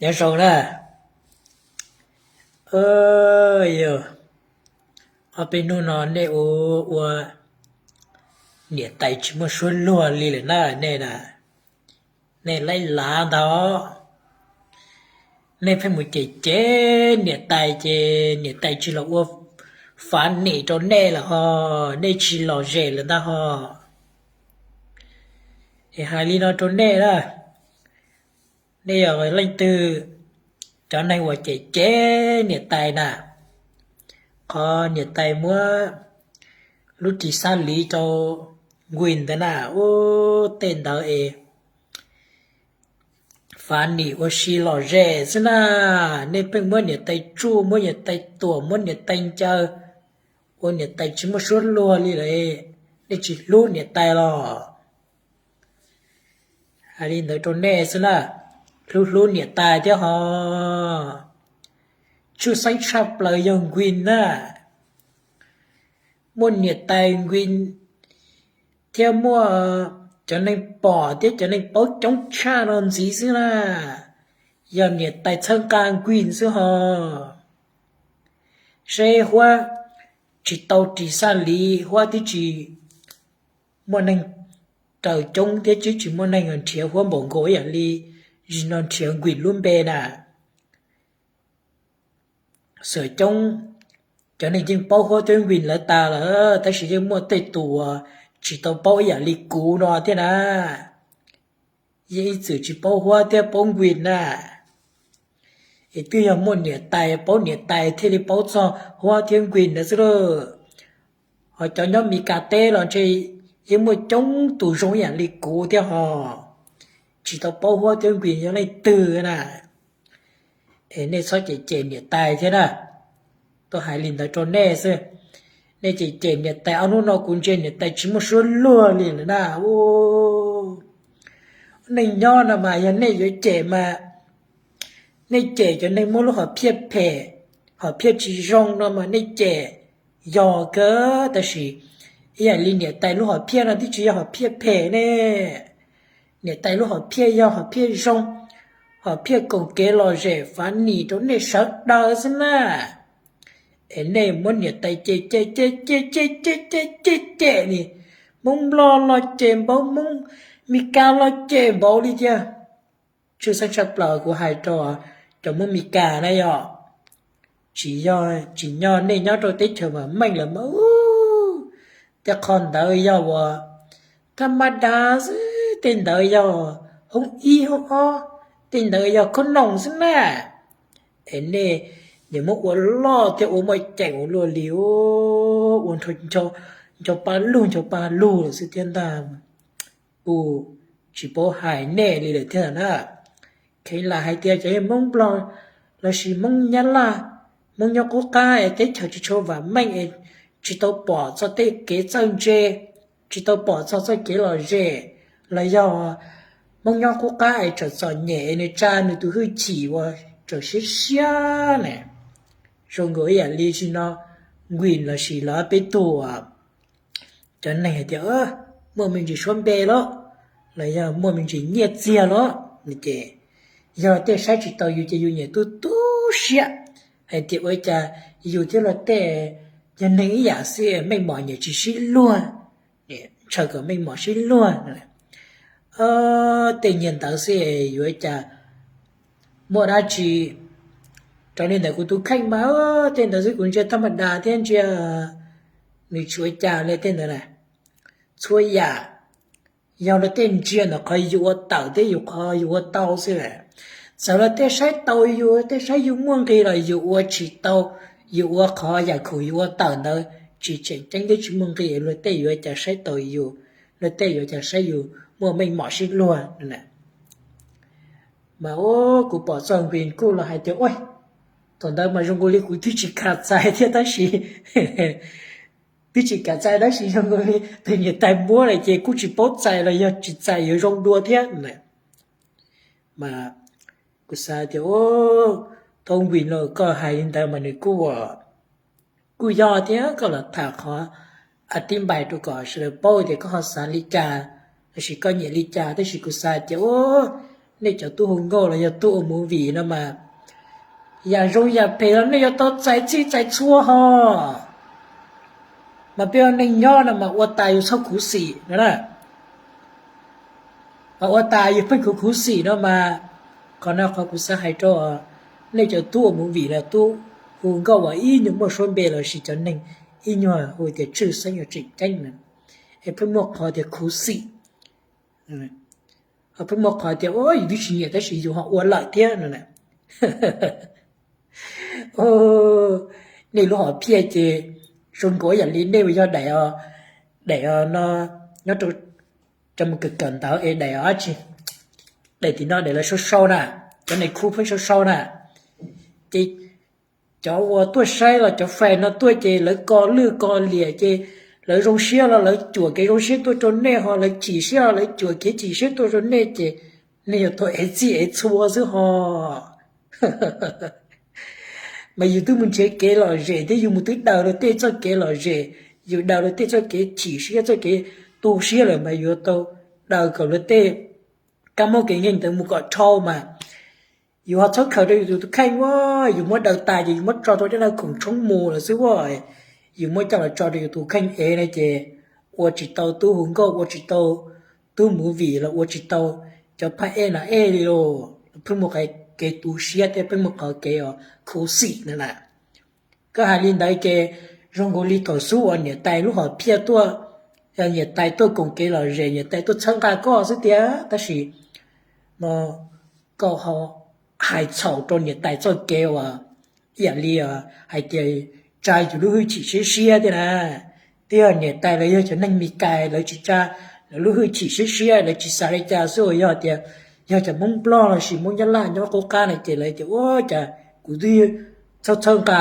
Nyob zoo na. Yog ob peb hnub no nej ua, ua niam tais tsis muaj suab luag li lawm na nej na. Nej laib lav ntag. Nej pheej mus cem cem niam tais ces niam tais tsis los ua fav nim rau nej lawm ho, nej tsis lom zem lawm ntag ho. Es hais li no rau nej na, nej yog leej twg, cov neeg uas cem cem niam tais na, qhov niam tais muab lub ris xab liv rau Win ntawd na, ub, tej ntawd es fav nim ua si lom zem xwb na. Nej pheej muab niam tais tsuj, muab niam tais tuam, muab niam tais ncaws, ua niam tais tsis muaj suab luag li lawm. Nej tsis hlub niam tais los? Hais li ntawd rau nej xwb na, hlub hlub niam tais thiab ho. Tshwj xeeb tshaj plaws yog Win na. Muaj niam tais Win thiab muaj cov neeg pom thiab cov neeg paub coob tshaj no ntxiv xwb na, yog niam tais txhawb nqa Win xwb ho. Seb huab tsis tau ris xaj liv, huab twb tsis muaj neeg raws coob thiab twb tsis muaj neeg nrhiav huab npaum nkaus ib yam li zaum no nrhiav Win lub npe na. Xyom coob cov neeg yeej paub huab thiab Win lawv tas lawm, tab sis yeej muaj tej tus uas tsis tau paub ib yam li kuv no thiab na. Yeej ib txwm tsis paub huab thiab paub Win na. Es twb yog muaj niam tais paub niam tais thiaj li paub txog huab thiab Win ntawd xwb lauj. Ho cov nyob Mes Kas teb los ntshe yeej muaj coob tus zoo ib yam li kuv thiab ho, tsis tau paub huab thiab Win yog leej twg na. Es nej txhob cem cem niam tais thiab na. Tuaj hais li ntawd rau nej xwb. Nej cem cem niam tais, ob hnub no kuv ntsia niam tais tsis muaj suab luag li lawm na. Neeg nyob no mas yog nej yuav cem mas nej cem cov neeg muaj lub hom phiaj phem, hom phiaj tsis zoo no mas nej cem yog kawg, tab sis ib yam li niam tais lub hom phiaj no twb tsis yog hom phiaj phem ne. Niam tais lub hom phiaj yog hom phiaj zoo, hom phiaj koom kev lom zem fav nim rau nej sawv daws xwb na. Es nej muab niam tais cem cem cem cem cem cem cem cem ni, Hmoob Nplog los cem npaum, Hmoob Mes Kas los cem npaum li thiab. Tshwj xeeb tshaj plaws kuv hais rau cov Hmoob Mes Kas na yog, tsis yog tsis nyob, nej nyob rau teb chaws vam meej lawm mas tej qho ntawd yog uas thaj ma da xwb, tej ntawd yog hoob ib hoob ob, tej ntawd yog khob noom xwb na. Es nej nim muab ua loj thiab ua muaj ceem ua luaj li, ua ncho pa lug ncho pa lug lawm xwb thiab ntag. Kuv tsis paub hais nej li lawm thiab na. Kheev lam hais tias cov Hmoob Nplog lossis Hmoob Nyab Laj, Hmoob nyob qub qab es teb chaws tsis tshua vam meej es tsis tau pom txog tej kev txawj ntse, tsis tau pom txog txoj kev lom zem, los yog Hmoob nyob qub qab es tseem txom nyem es nws tsa nws tus hwj chim uas tseem siab siab ne. Zoo nkaus ib yam li tsis no, Win lossis lawv peb tug cov neeg hais tias muaj me ntsis suab npe los, los yog muaj me ntsis nyiaj txiag los, ces yog tej saib tsis taus yus ces yus nyiam tu tu siab hais tias ua cas yus thiab luag tej yog neeg ib yam xwb, meej mom nyiam tsis sib luag, ntshaw kom meej mom sib luag. Tej nyiag ntawd xwb yuav cas muaj dab tsi. Raws li ntawm kuv tus kheej mas tej ntawd xwb kuv ntsia thaj ma da thiab ntsia nws tsis ua cas li tej ntawd na. Txhua yam yog luag tej ntsia ntawm qhov yus ua tawm thiab yus qhov yus ua tau xwb. Txawm luag tej saib taus yus, tej saib yus muaj nqis los yus ua tsis tau, yus ua qhov yam khoom yus ua tawm ntawd tsis tseem ceeb thiab tsis muaj nqis, luag tej yuav cas saib taus yus, luag tej yuav cas saib yus muaj meej mom sib luag. Mas kuv pom txog Win kuj los hais tias ua, thaum ntawd mas zoo nkaus li kuv twb tsis kam txais thiab tab sis, twb tsis kam txais tab sis zoo nkaus li tus niam tais muab lawm ces kuj tsis paub txais los yog tsis txais yuav zoo dua thiab. Mas kuv xav tias, thaum Win los koj hais li ntawd mas nws kuj, kuj yog thiab, koj los tham qhov a tib npais rau kom sawv daws paub tias koj ho xav li cas lossis koj nyiam li cas, tab sis kuv xav tias nej cov tub hu nkauj los yog tub ua movie no mas, yam zoo yam phem los nej yuav tau txais txhij txais txhua hos. Mas peb ua neej nyob no mas ua tas yus txhob khuv xim no na. Mas ua tas yus pheej khuv khuv xim no mas, qhov no qhov kuv xav hais rau nej cov tub ua movie los tub hu nkauj uas ib nyuag muaj suab npe los sis cov neeg ib nyuag hu tias tshwj xeeb uas tseem ceeb na, es pheej muaj qhov tias khuv xim, ho pheej muaj qhov tias ua yus twb tsis nyiam tab sis yus ho ua lawm thiab no na. Nej lub hom phiaj ces zoo nkaus yam li nej uas yog daim, daim no nyob rau cov mus kawm kawm ntawv es daim dab tsi, daim tim no daim lawv sau sau na, cov neeg khu pheej sau sau na. Ces cov uas tuaj saib los cov fans no tuaj ces lawv ko lwj ko liam ces lawv zoo siab los lawv cuam kev zoo siab tuaj rau nej, ho lawv chim siab los lawv cuam kev chim siab tuaj rau nej ces nej yuav tau ev txhij ev txhua xwb hos. Mas yus twb mus nrhiav kev lom zem thiab yus mus twb daws luag tej txoj kev lom zem, yus daws luag tej txoj kev chim siab txoj kev tu siab lawm mas yuav tau daws kom luag tej kab mob kev nkeeg ntawd mus kom dhau mas. Yus ho txhob khaws rau yus tus kheej ua, yus muab daws tas ces yus muab tso rau caj dab khoom tshoob mus lawm xwb ua. Yus muab coj los tso rau yus tus kheej ev no ces ua tsis tau tub hu nkauj, ua tsis tau tub movie los ua tsis tau cov phaj ej na ej li los pheej muaj kev tu siab thiab pheej muaj qhov kev khuv xim na na. Koj hais li ntawd ces zoo nkaus li thaum xub uas niam tais lub hom phiaj tuaj, niam tais tuaj koom kev lom zem, niam tais tuaj txhawb nqa koj xwb tiag, tab sis no koj ho hais txhaum rau niam tais txoj kev uas ib yam li hais tias tsa yus lub hwj chim siab siab thiab na. Twb yog niam tais lawv yog cov neeg Meskas lawv tsis tsa lawv lub hwj chim siab siab, lawv tsis xav li cas xwb uas yog tias yog cov Hmoob Nplog los sis Hmoob Nyab Laj nyob qub qab no ces lawv tias ua cas kuv twb txhawb txhawb nqa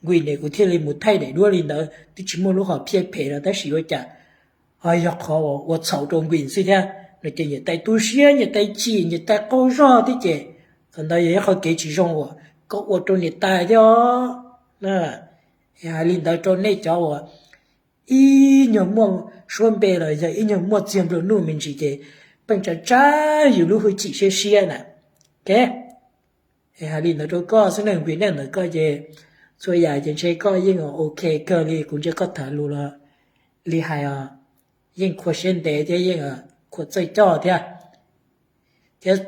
Nquis ne kuv thiaj li mus thaij daim duab li ntawd twb tsis muaj lub hom phiaj phem no tab sis ua cas ho yog qhov uas ua txhaum rau Nquis xwb thiab no ces niam tais tu siab, niam tais chim, niam tais qaug zog thiab ces qhov ntawd yog ib qho kev tsis zoo uas koj ua rau niam tais thiab os. Hais li ntawd rau nej cov uas ib nyuag muaj suab npe los yog ib nyuag muaj txiag nplua nuj me ntsis ces pheej tsa tsa yus lub hwj chim siab siab na. Ok, hais li ntawd rau koj xwb ne, vim nej ntawm koj ces txhua yam ces ntshe koj yeej ok kawg li, kuv ntsia koj tham lus los li hais os, yeej khuv siab ntev thiab yeej khuv txawj coj thiab. Thiab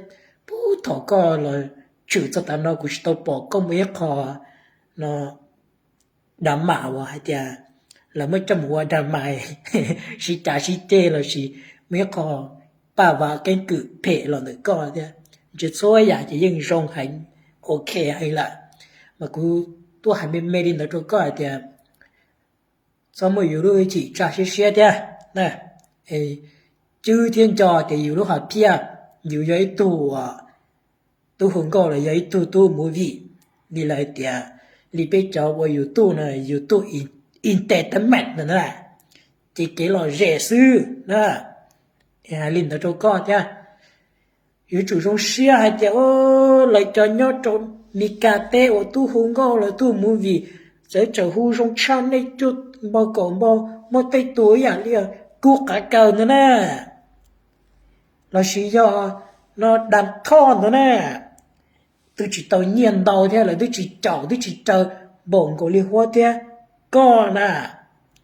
puag thaum koj los tshwm txog tav no kuv tsis tau pom koj muaj ib qho no drama uas hais tias lawv muab coj mus ua drama sib cav sib ceg los sis muaj ib qho paj vav keeb kwm phem los ntawm koj thiab. Ntshe txhua yam ces yeej zoo heev, ok heev lawm. Mas kuv tuaj hais me me li ntawd rau koj hais tias txhob muaj yus lub hwj chim tsa siab siab thiab. Cwb thiab nco tias yus lub hom phiaj, yus yog ib tug tub hu nkauj los yog ib tug tub movie, li lawv hais tias, li peb cov ua YouTube no, YouTube entertainment no na, ces kev lom zem xwb na. Hais li ntawd rau koj thiab. Yuav tsum zoo siab hais tias lawv cov nyob rau Mes Kas teb uas tub hu nkauj los tub movie, txawv txawm hu zoo tshaj nej cuaj npau kaum npau, muaj tej tus ib yam li kub qav kaws ntawd na, los sis yog no das thoj ntawd na, twb tsis tau nyiaj ntau thiab lawv twb tsis caum twb tsis raws npaum nkaus li Huab thiab koj na,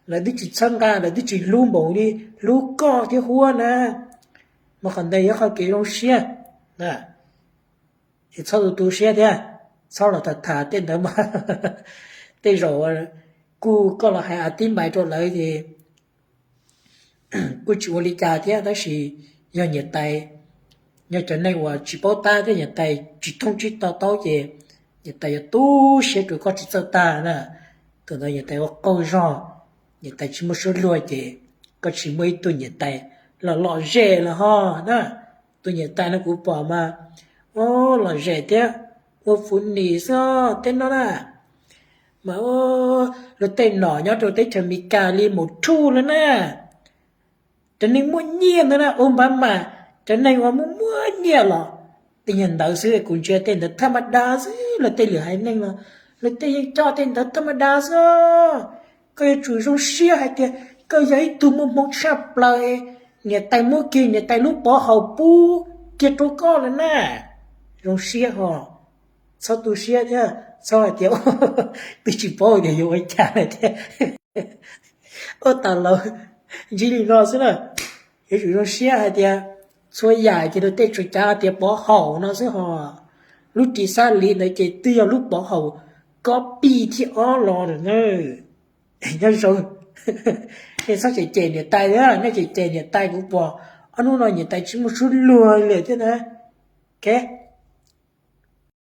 lawv twb tsis txhawb nqa lawv twb tsis hlub npaum li hlub koj thiab Huab na. Mas qhov ntawd yog qhov kev zoo siab na. Es txhob tu tu siab thiab, txhob los tham tham tej ntawd mas tej zaum kuj koj los hais a tib npais rau lawv ces kuj tsis ua li cas thiab, tab sis yog niam tais, yog cov neeg uas tsis paub tab thiab niam tais tsis thooj tsis to taub ces niam tais yuav tu siab rau koj tsis txawj tag na. Thaum ntawd niam tais ua qaug zog, niam tais tsis muaj suab luag ces koj tsis muaj ib tug niam tais lom lom zem los ho na. Tus niam tais no kuv pom mas, o, lom zem thiab ua funny xwb tej no na. Mas luag tej nom nyob rau teb chaws Amelikas li Maum Thuj lawm na, cov neeg muaj nyiaj ntawd na, Obama, cov neeg uas muaj muaj nyiaj los tej nyuag ntawd xwb, kuv ntsia tej ntawd thaj ma da xwb, luag tej lwm haiv neeg los luag tej yeej coj tej ntawd thaj ma da xwb. Koj yuav tsum zoo siab hais tias koj yog ib tug muaj hmoo tshaj plaws, niam tais muab kiag niam tais lub pov haum pub cia rau koj lawm na. Zoo siab ho, txhob tu siab thiab txhob hais tias twb tsis paub tias yuav ua cas lawm thiab. Ua tas lawm, ntsib li no xwb na. Yuav tsum zoo siab hais tias txhua yam ces luag tej tsuas cav tias pov haum no xwb ho. Lub ris xab li ntawd ces twb yog lub pov haum kob pij thib ob los lawm na. Nyob zoo. Nej txhob cem cem niam tais thiab, nej cem cem niam tais kuv pom ob hnub no niam tais tsis muaj suab luag li thiab na. Ok,